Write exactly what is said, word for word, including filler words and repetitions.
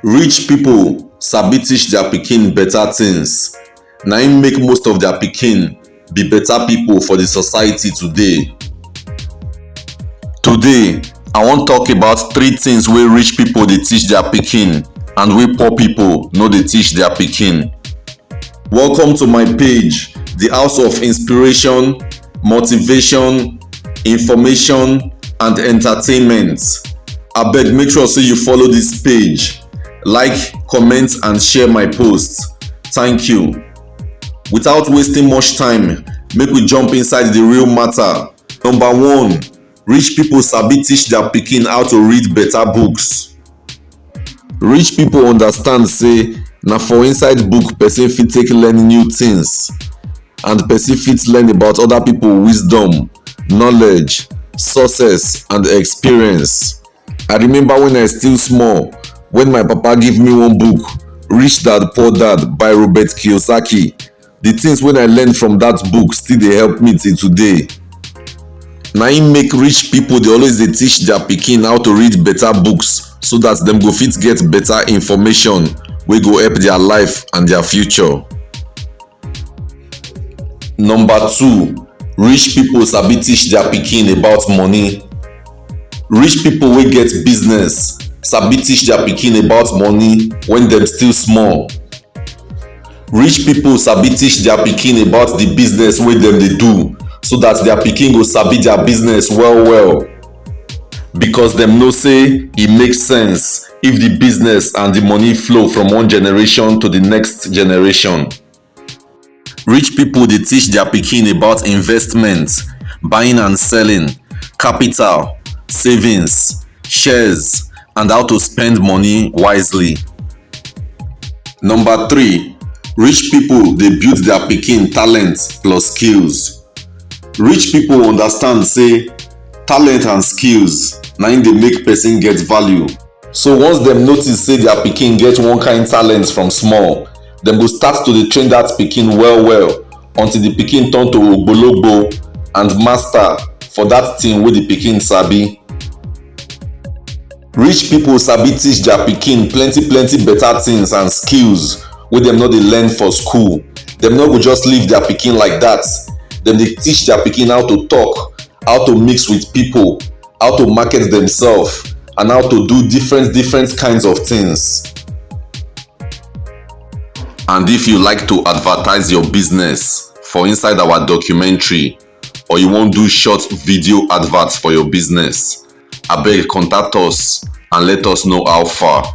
Rich people sabi teach their pikin better things. Na im make most of their pikin be better people for the society today. Today, I wan talk about three things wey rich people dey teach their pikin and wey poor people no dey teach their pikin. Welcome to my page, the house of inspiration, motivation, information, and entertainment. Abeg, make sure say you follow this page, like, comment, and share my posts. Thank you. Without wasting much time, make we jump inside the real matter. Number one, rich people sabi teach their pikin how to read better books. Rich people understand say na for inside book person fit take learn new things, and person fit learn about other people wisdom, knowledge, success, and experience. I remember when I still small, when my papa give me one book, Rich Dad Poor Dad by Robert Kiyosaki. The things wey I learn from that book still dey help me till today. Na im make rich people dey always dey teach their pikin how to read better books so that dem go fit get better information wey go help their life and their future. Number two, rich people sabi teach their pikin about money. Rich people wey get business sabi teach their pikin about money when dem still small. Rich people sabi teach their pikin about the business wey dem dey do so that their pikin go sabi their business well well, because dem know say e make sense if the business and the money flow from one generation to the next generation. Rich people dey teach their pikin about investment, buying and selling, capital, savings, shares, and how to spend money wisely. Number three, rich people dey build their pikin talent plus skills. Rich people understand say talent and skills na im dey make person get value. So once dem notice say their pikin get one kind talent from small, dem go start to dey train that pikin well well until the pikin turn to ogbologbo and master for that thing wey the pikin sabi. Rich people sabi teach their pikin plenty plenty better things and skills wey dem no dey learn for school. Dem no go just leave their pikin like that. Dem dey teach their pikin how to talk, how to mix with people, how to market themselves, and how to do different different kinds of things. And if you like to advertise your business for inside our documentary, or you wan do short video advert for your business, abeg contact us and let us know how far.